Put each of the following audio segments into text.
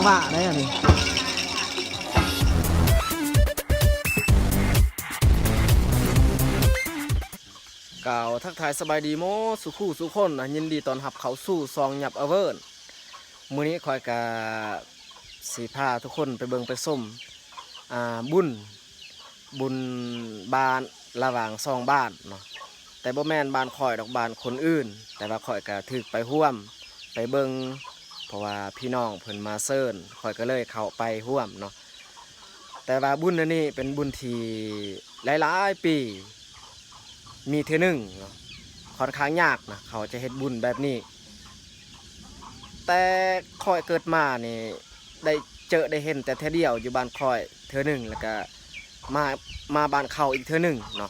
ປະໄດ້ອັນນີ້. ກ່າວທັກທາຍສະບາຍດີໝົດສູ່ຄູ່ສູ່ຄົນນະ, ຍິນດີຕ້ອນຮັບເຂົ້າສູ່ຊ່ອງຫຍັບອາເວີນ. ມື້ນີ້ຂ້ອຍກະຊິພາທຸກຄົນໄປເບິ່ງໄປຊົມ ອ່າ ບຸນ ບຸນບ້ານລະຫວ່າງສອງບ້ານເນາະ, ແຕ່ບໍ່ແມ່ນບ້ານຂ້ອຍດອກ, ບ້ານຄົນອື່ນ, ແຕ່ວ່າຂ້ອຍກະຖືກໄປຮ່ວມໄປເບິ່ງ ເພາະວ່າພີ່ນ້ອງເພິ່ນມາເຊີນ, ຂ້ອຍກະເລີຍເຂົ້າໄປຮ່ວມເນາະ. ແຕ່ວ່າບຸນອັນນີ້ເປັນບຸນທີ່ຫຼາຍໆປີມີເທື່ອໜຶ່ງເນາະ, ຂ້ອນຂ້າງຍາກນະ ເຂົາຈະເຮັດບຸນແບບນີ້. ແຕ່ຂ້ອຍເກີດມານີ້ໄດ້ເຈີໄດ້ເຫັນແຕ່ເທື່ອດຽວຢູ່ບ້ານຂ້ອຍເທື່ອໜຶ່ງ, ແລ້ວກະມາ ມາບ້ານເຂົາອີກເທື່ອໜຶ່ງເນາະ.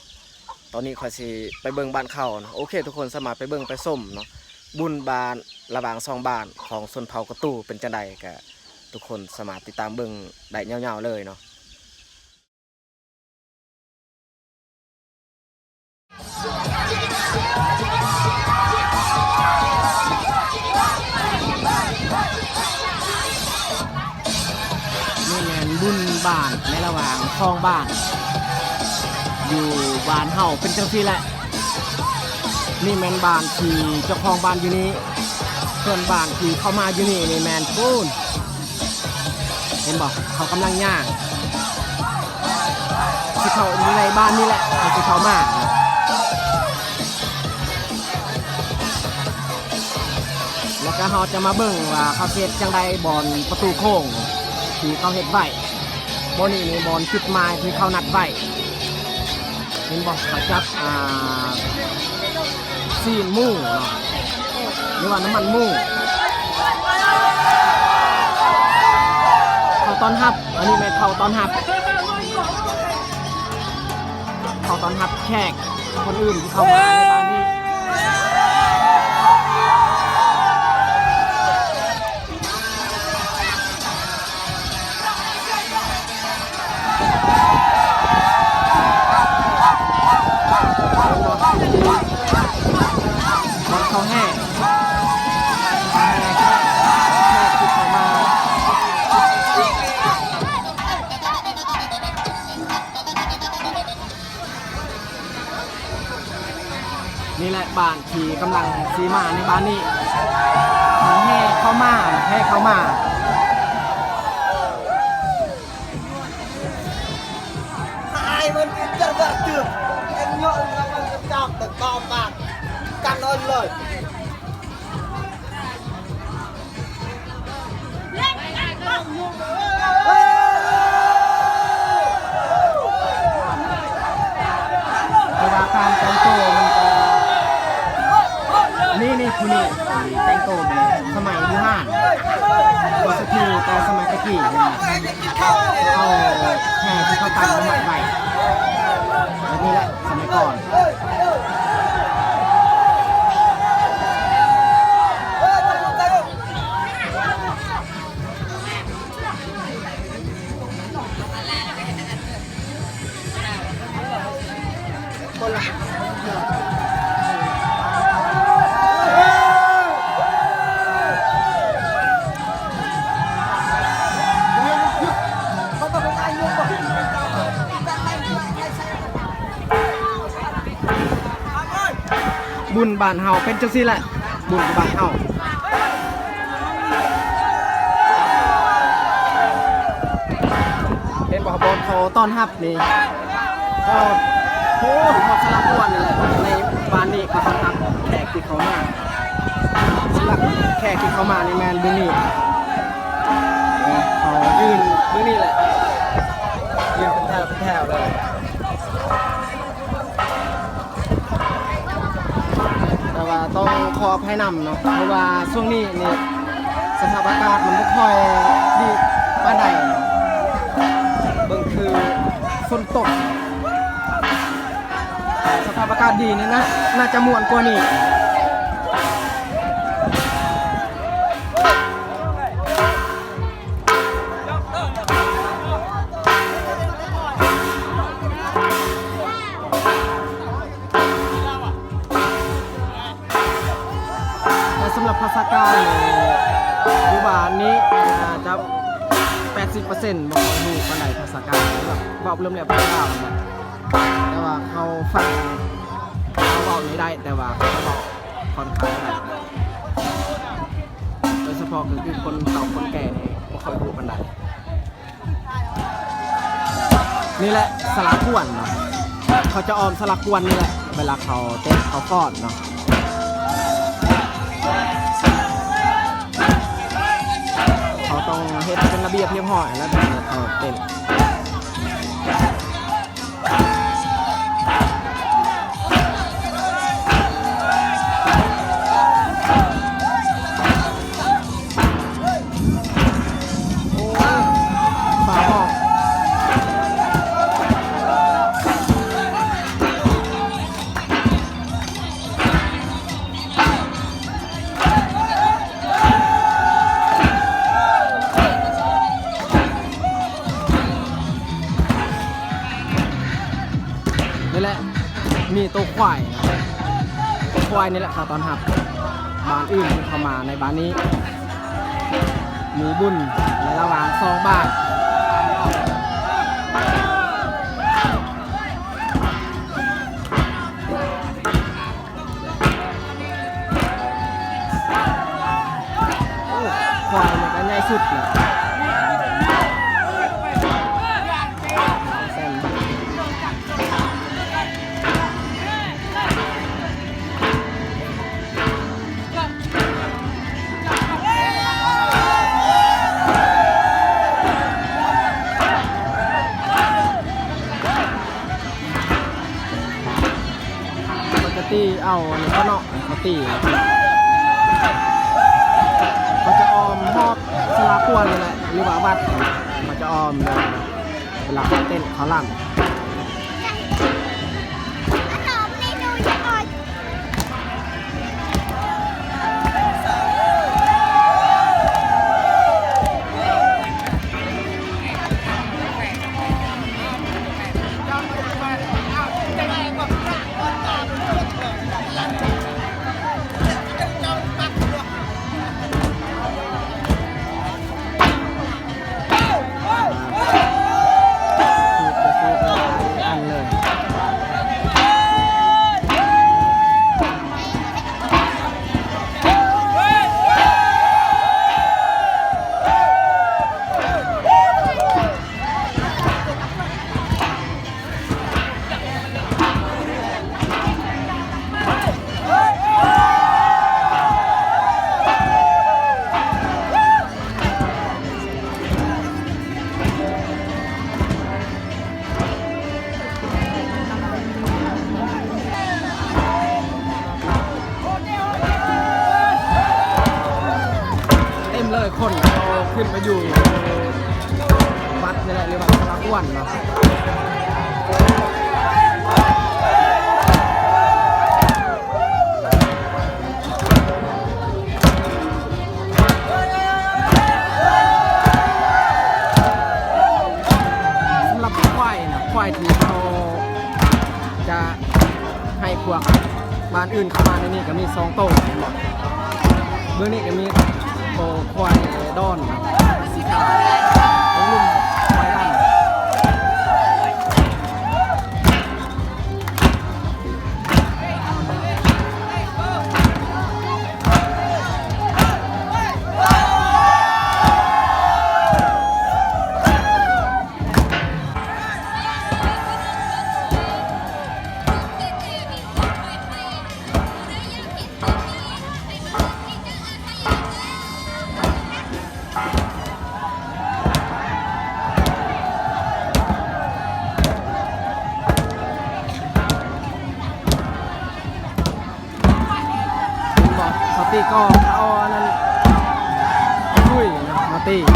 ຕອນນີ້ຂ້ອຍຊິໄປເບິ່ງບ້ານເຂົາເນາະ. ໂອເຄ ທຸກຄົນສາມາດໄປເບິ່ງໄປຊົມເນາະ, ບຸນບ້ານລະຫວ່າງສອງບ້ານຂອງຊົນເຜົ່າກະຕູເປັນຈັ່ງໃດ, ກະທຸກຄົນສາມາດຕິດຕາມເບິ່ງໄດ້ຍາວໆເລີຍເນາະ. ນີ້ແມ່ນບຸນບ້ານໃນລະຫວ່າງສອງບ້ານ ຢູ່ບ້ານເຮົາເປັນຈັ່ງຊີ້ແຫຼະ. ນີ້ແມ່ນບ້ານທີ່ເຈົ້າຂອງບ້ານຢູ່ນີ້, ສ່ວນບ້ານທີ່ເຂົ້າມາຢູ່ນີ້ນີ້ແມ່ນປູນ ເຫັນບໍ່? ເຂົາກຳລັງຍ່າງ ຊິເຂົ້າຢູ່ໃນບ້ານນີ້ແຫຼະ, ເຂົາຊິເຂົ້າມາ. ແລ້ວກະເຮົາຈະມາເບິ່ງວ່າເຂົາຊິເຮັດຈັ່ງໃດ ບ່ອນປະຕູໂຄ້ງທີ່ເຂົາເຮັດໄວ້. ບ່ອນນີ້ນີ້ບ່ອນຈຸດໝາຍທີ່ເຂົານັດໄວ້. ເຫັນບໍ່? ເຂົາຈັບ ອ່າ ຊີ້ນໝູເນາະ ຫຼືວ່ານ້ຳມັນໝູ ເຂົ້າຕ້ອນຮັບ. ອັນນີ້ແມ່ນເຂົ້າຕ້ອນຮັບ ເຂົ້າຕ້ອນຮັບແຂກຄົນອື່ນທີ່ເຂົ້າມາໃນບ້ານນີ້. ເຂົ້າແຫ່ ເຂົ້າແຫ່ແຂກທີ່ເຂົ້າມາ. ນີ້ແຫຼະບ້ານທີ່ກຳລັງຊິມາໃນບ້ານນີ້. ແຫ່ເຂົ້າມາ ແຫ່ເຂົ້າມາ. ຕາຍມັນເກີດເກີດເກີດເປັນເຫຍາະ ມັນກະຈອກແຕ່ກໍປາກກັນເອົາເລີຍ. ເພາະວ່າການແຕ່ງໂຕມັນກະ ນີ້ ນີ້ ຜູ້ນີ້ແຕ່ງໂຕແບບສະໄໝບູຮານ ບໍ່ສະຖືແຕ່ສະໄໝຕະກີ້. ເອົາແຮ່ທີ່ເຂົາຕັ້ງມາມັດໄວ້ແບບນີ້ແຫຼະ ສະໄໝກ່ອນ. ບຸນບ້ານເຮົາເປັນຈັ່ງຊີ້ແຫຼະ ບຸນບ້ານເຮົາ. ເຫັນບໍ່ ບ່ອນເຂົາຕ້ອນຮັບນີ້ ກໍໂຫດຮອດສະລະກວນນີ້ແຫຼະ. ໃນບ້ານນີ້ເຂົາຕ້ອນຮັບແຂກທີ່ເຂົ້າມາ. ສຳລັບແຂກທີ່ເຂົ້າມານີ້ແມ່ນເບິ່ງນີ້ ເຂົາຢືນເບິ່ງນີ້ແຫຼະ ຢືນເປັນແຖວເປັນແຖວເລີຍ. ແຕ່ວ່າຕ້ອງຂໍອະໄພນຳເນາະ ເພາະວ່າຊ່ວງນີ້ນີ້ສະພາບອາກາດມັນບໍ່ຄ່ອຍດີປານໃດ. ເບິ່ງຄືຝົນຕົກ ສະພາບອາກາດດີນີ້ນະ ໜ້າຈະມ່ວນກວ່ານີ້. ແຕ່ສຳລັບພາສາກາງຢູ່ບ້ານນີ້ ອາດຈະ ແປດສິບເປີເຊັນບໍ່ຄ່ອຍຮູ້ປານໃດພາສາກາງ ແບບເວົ້າເລີ່ມແລ້ວເວົ້າລາວຫັ້ນນະ ແຕ່ວ່າເຂົາຟັງ ເຂົາເວົ້ານີ້ໄດ້ ແຕ່ວ່າເຂົາເວົ້າຄ່ອນຂ້າງໄດ້ ໂດຍສະເພາະກໍຄືຄົນເຖົ້າຄົນແກ່ນີ້ບໍ່ຄ່ອຍຮູ້ປານໃດ. ນີ້ແຫຼະສະຫຼາກວນເນາະ ເຂົາຈະອ້ອມສະຫຼາກວນນີ້ແຫຼະ ເວລາເຂົາເຕັ້ນເຂົາຟ້ອນເນາະ ເຂົາຕ້ອງເຮັດເປັນລະບຽບຮຽບຮ້ອຍແລ້ວເຂົາເຕັ້ນ. ໂອ້ຍ ຟ້າຮ້ອງ ນີ້ແຫຼະ ມີໂຕຄວາຍ ໂຕຄວາຍນີ້ແຫຼະ ເຂົາຕ້ອນຮັບບ້ານອື່ນທີ່ເຂົ້າມາໃນບ້ານນີ້ ມີບຸນໃນລະຫວ່າງສອງບ້ານ. ໂອ້ ຄວາຍນີ້ກໍໃຫຍ່ສຸດແລ້ວ. ເຂົາຈະຕີເອົາອັນນີ້ເນາະ ເຂົາຕີ ເຂົາຈະອ້ອມຮອບສະຫຼາກວນນີ້ແຫຼະ ຫຼືວ່າວັດ ເຂົາຈະອ້ອມເວລາເຂົາເຕັ້ນເຂົາລຳ. ເຕັມເລີຍ ຄົນເຂົາຂຶ້ນໄປຢູ່ວັດນີ້ແຫຼະ ຫຼືວ່າສະຫຼາກວນເນາະ. ສຳລັບຄວາຍນະ ຄວາຍທີ່ເຂົາຈະໃຫ້ພວກບ້ານອື່ນເຂົ້າມາໃນນີ້ກໍມີສອງໂຕ ເຫັນບໍ່? ເບື້ອງນີ້ກໍມີໂຕຄວາຍດອນນະ ສີຂາວ ເບິ່ງລຸ້ມຄວາຍດຳ. ເຫັນບໍ່? ເຂົາຕີກອງ ເອົາອັນນັ້ນ ເອົາລຸຍນະ ມາຕີ. ເ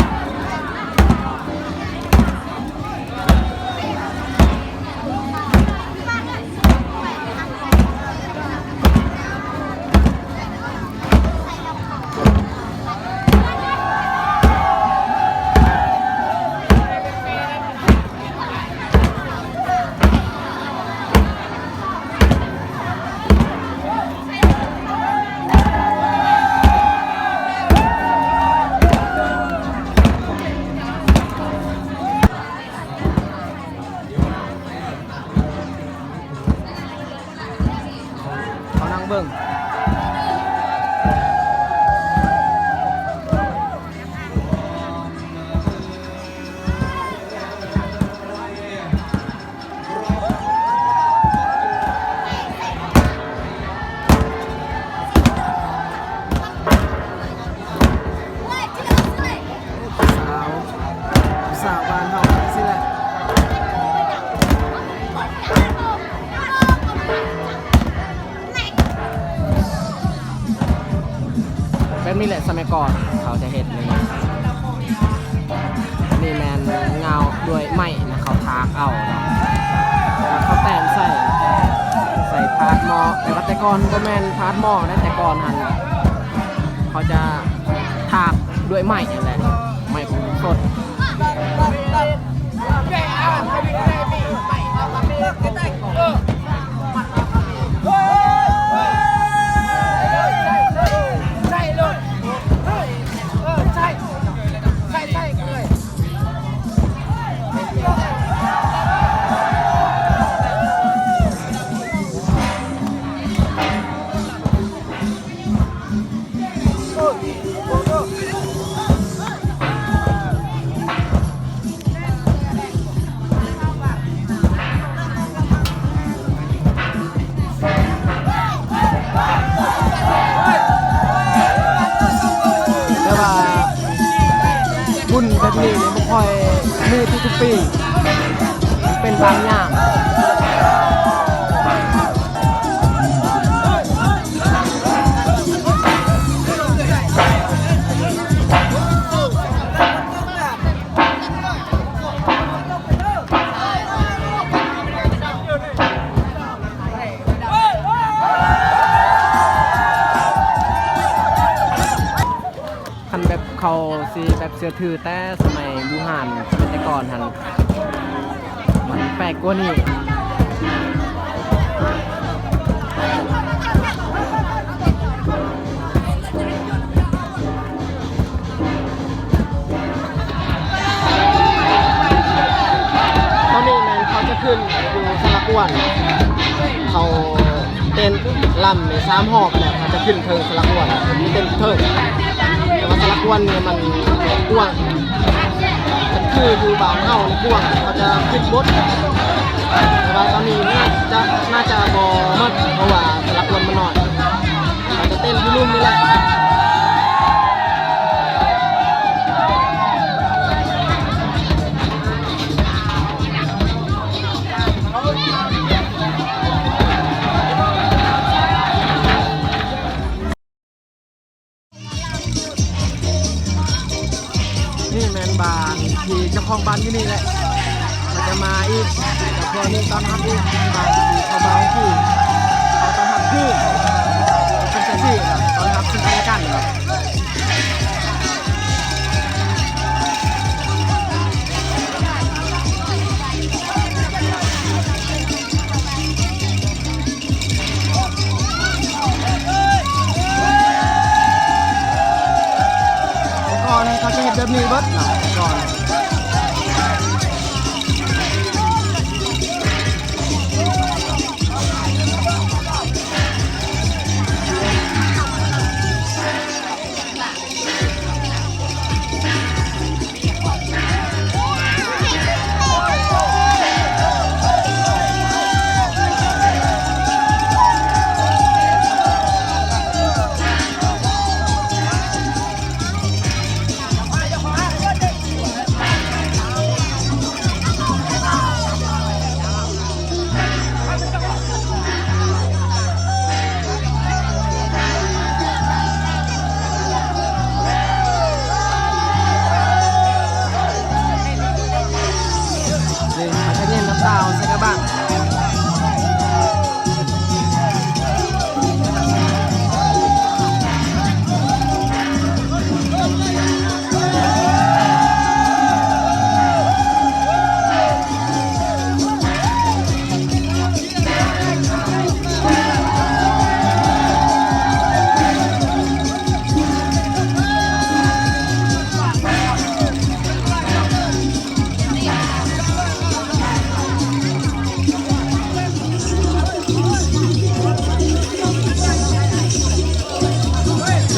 ສາວ ສາວບ້ານເຮົາຈັ່ງຊີ້ແຫຼະ. ແບບນີ້ແຫຼະ ສະໄໝກ່ອນເຂົາຈະເຮັດນີ້ນະ. ນີ້ແມ່ນງາວດ້ວຍໄມ້ນະ ເຂົາຖາກເອົາເນາະ ແລ້ວເຂົາແຕ້ມໃສ່ ໃສ່ພາດໝໍ້. ແຕ່ວ່າແຕ່ກ່ອນບໍ່ແມ່ນພາດໝໍ້ນະ ແຕ່ກ່ອນຫັ້ນເຂົາຈະຖາກດ້ວຍໄມ້ຫັ້ນແຫຼະ ໄມ້ສົດ. ແຕ່ວ່າບຸນແບບນີ້ນີ້ບໍ່ຄ່ອຍມີທຸກໆປີ ເປັນບາງຢ່າງ. ຄັນແບບເຂົາຊິແບບເຊື່ອຖືແຕ່ສະໄໝບູຮານ ສະໄໝແຕ່ກ່ອນຫັ້ນ ມັນແປກກວ່ານີ້. ຕອນນີ້ແມ່ນເຂົາຈະຂຶ້ນຢູ່ສາລາກວນ ເຂົາເຕັ້ນລຳນີ້ສາມຮອບແລ້ວ ເຂົາຈະຂຶ້ນເທິງສາລາກວນ ເຕັ້ນເທິງ. ແຕ່ວ່າສາລາກວນນີ້ມັນກວ້າງ ມັນຄືຢູ່ບ້ານເຮົານີ້ກວ້າງ ເຂົາຈະຂຶ້ນບົດ. ແຕ່ວ່າຕອນນີ້ໜ້າຈະ ໜ້າຈະບໍ່ໝົດ ເພາະວ່າສາລາກວນມັນນ້ອຍ. ເຂົາຈະເຕັ້ນຢູ່ລຸ່ມນີ້ແຫຼະ. ນີ້ແມ່ນບ້ານທີ່ເຈົ້າຂອງບ້ານຢູ່ນີ້ແຫຼະ ເຂົາຈະມາອີກ ແລ້ວພວກນີ້ຕ້ອນຮັບອີກ ບ້ານທີ່ເຂົ້າມາຄືເຂົາຕ້ອນຮັບຄືເປັນຈັ່ງຊີ້ນະ ຕ້ອນຮັບຊຶ່ງກັນແລະກັນນະ. ແຕ່ກ່ອນເຂົາຈະເຮັດແບບນີ້ເບິດນະ ແຕ່ກ່ອນ. ແ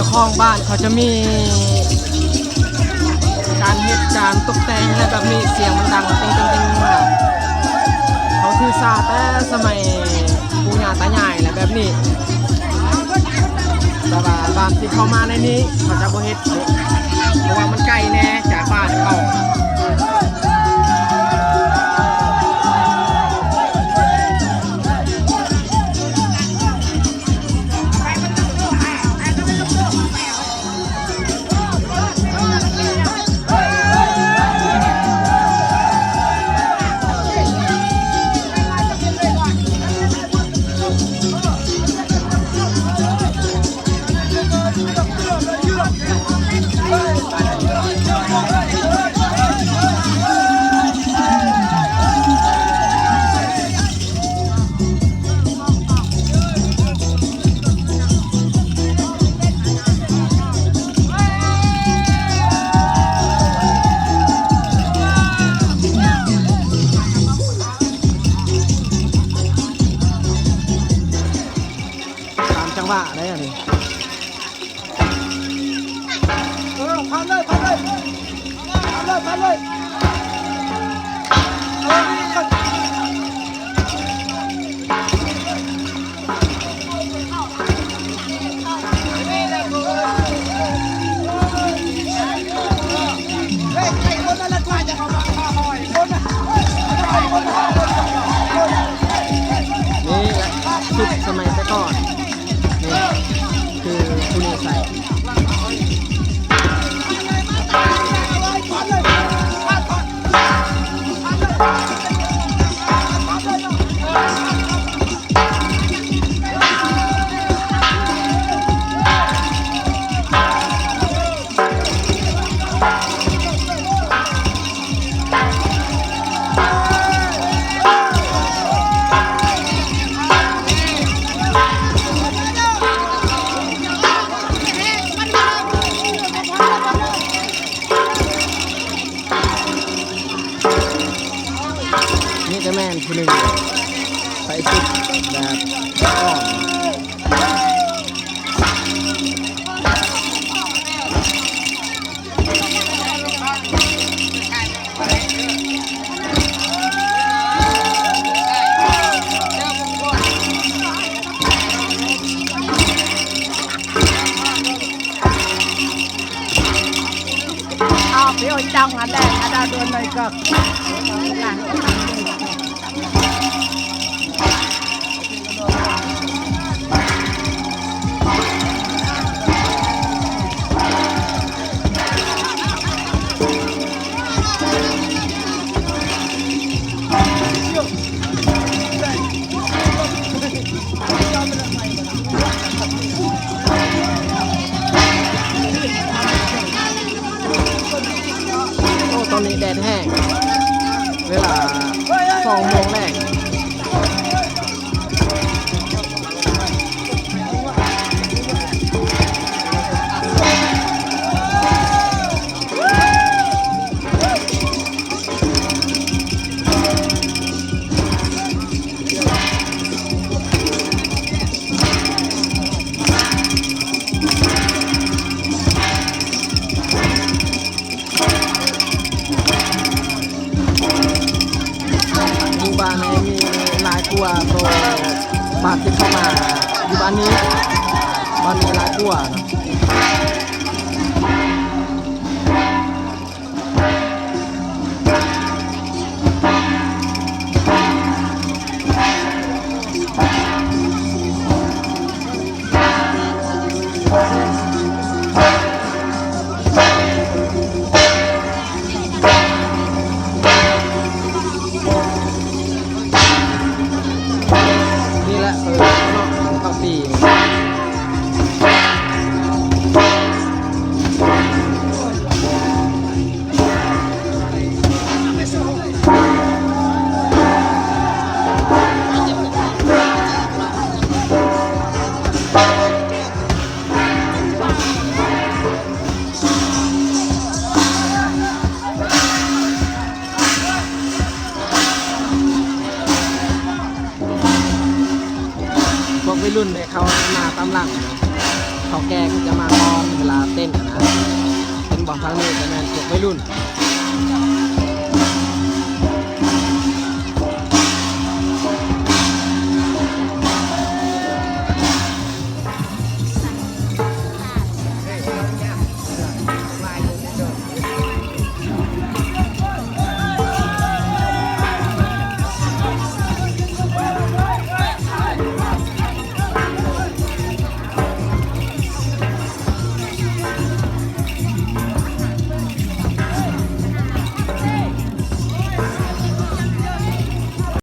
ເຈົ້າຂອງບ້ານເຂົາຈະມີການເຮັດການຕົກແຕ່ງແບບນີ້ ສຽງມັນດັງເຕັງໆໆ ເຂົາຖືສາແຕ່ສະໄໝປູ່ຍ່າຕາຍາຍແຫຼະແບບນີ້. ແຕ່ວ່າບ້ານທີ່ເຂົ້າມາໃນນີ້ເຂົາຈະບໍ່ເຮັດ ເພາະວ່າມັນໄກແດ່ຈາກບ້ານເຂົາ. ຕາມຈັງຫວະເດ້ອັນນີ້. ເອີ ຜ່ານເລີຍ ຜ່ານເລີຍ ຜ່ານເລີຍ ຜ່ານເລີຍ ເອີ ນີ້ແຫຼະຊຸດສະໄໝແຕ່ກ່ອນ. ນີ້ຄືຜູ້ນີ້ໃສ່. ນີ້ກະແມ່ນຜູ້ໜຶ່ງໃສ່ຊຸດແບບອ່ອນ. ເອົາໄປໂອນຈັງຫັ້ນແຫຼະ ອັນດາໂດນໜ້ອຍກໍ. ໂອ້ ຕອນນີ້ແດດແຮງ ເວລາສອງໂມງແລງ. ໝູ່ບ້ານນີ້ມີຫຼາຍກວ່າໂຕບ້ານທີ່ເຂົ້າມາຢູ່ບ້ານນີ້ ບ້ານນີ້ຫຼາຍກວ່າເນາະ. ນີ້ແຫຼະ ເອີ ເນາະ ເຂົ້າປີ. ພວກໄວລຸ້ນເດ ເຂົາມາຕາມຫຼັງ ເຖົ້າແກ່ກໍຈະມາກ່ອນ. ນນະ ເຫັນບໍ່ ທາງນີ້ກໍແມ່ນພວກໄວລຸ້ນ.